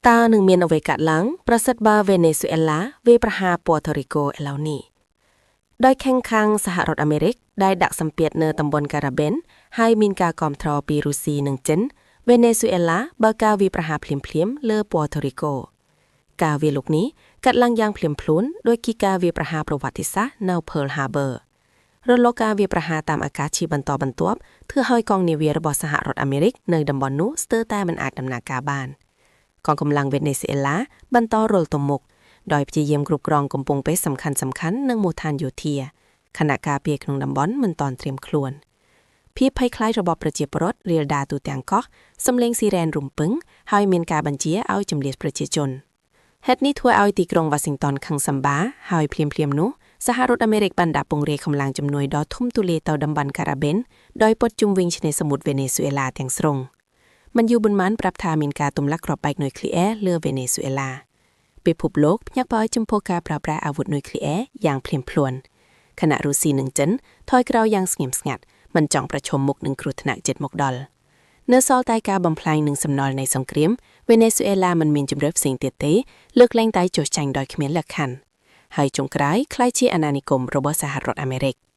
តើនឹងមានអ្វីកើតឡើងប្រសិនបើវេណេស៊ុយអេឡាវាយប្រហារពតូរីកូឥឡូវនេះដោយខេងខាងសហរដ្ឋអាមេរិកដែលដាក់សម្ពាធនៅតំបន់ការ៉ាបេនហើយមានការគាំទ្រពីរុស្ស៊ីនិងចិនវេណេស៊ុយអេឡាបើកការវាយប្រហារភ្លាមៗលើពតូរីកូការវាយលុកនេះកាត់ឡើងយ៉ាងភ្លាមភ្លួនដោយគីការវាយប្រហារប្រវត្តិសាស្ត្រនៅ Pearl Harbor រលកការវាយប្រហារតាមអាកាសជាបន្តបន្ទាប់ធ្វើឲ្យកងនាវារបស់សហរដ្ឋអាមេរិកនៅតំបន់នោះស្ទើរតែមិនអាចដំណើរការបាន កងកម្លាំងវេណេស៊ុយអេឡាបន្តរុលទៅមុខដោយព្យាយាមគ្រប់គ្រងកំពង់ផែសំខាន់សំខាន់និងមូលដ្ឋានយោធាខណៈការពារក្នុងតំបន់មិនទាន់ត្រៀមខ្លួនភាពភ័យខ្លាចរបស់ប្រជាពលរដ្ឋរាលដាលទូទាំងកោះសំឡេងស៊ីរ៉ែនរំពឹងហើយមានការបញ្ជាឲ្យជម្លៀសប្រជាជនហេតុនេះធ្វើឲ្យទីក្រុងវ៉ាស៊ីនតោនខឹងសម្បាហើយភ្លាមៗនោះសហរដ្ឋអាមេរិកបានដាក់ពង្រាយកម្លាំងជំនួយដ៏ធំទូលាយទៅតំបន់ការ៉ាបេនដោយព័ទ្ធជុំវិញឆ្នេរសមុទ្រវេណេស៊ុយអេឡាទាំងស្រុង មិនយូរប៉ុន្មានប្រាប់ថាមានការទម្លាក់គ្រាប់បែកនុយក្លេអ៊ែរលើវេណេស៊ុយអេឡាពិភពលោកភ្ញាក់ផ្អើលចំពោះការប្រើប្រាស់អាវុធនុយក្លេអ៊ែរយ៉ាងភ្លាមភ្លួនខណៈរុស្ស៊ីនិងចិនថយក្រោយយ៉ាងស្ងៀមស្ងាត់មិនចង់ប្រឈមមុខនឹងគ្រោះថ្នាក់ជិតមកដល់នៅសល់តែការបំផ្លាញនិងសំណល់នៃសង្គ្រាមវេណេស៊ុយអេឡាមិនមានជម្រើសផ្សេងទៀតទេលើកលែងតែចុះចាញ់ដោយគ្មានលក្ខខណ្ឌហើយចុងក្រោយក្លាយជាអាណានិគមរបស់សហរដ្ឋអាមេរិក។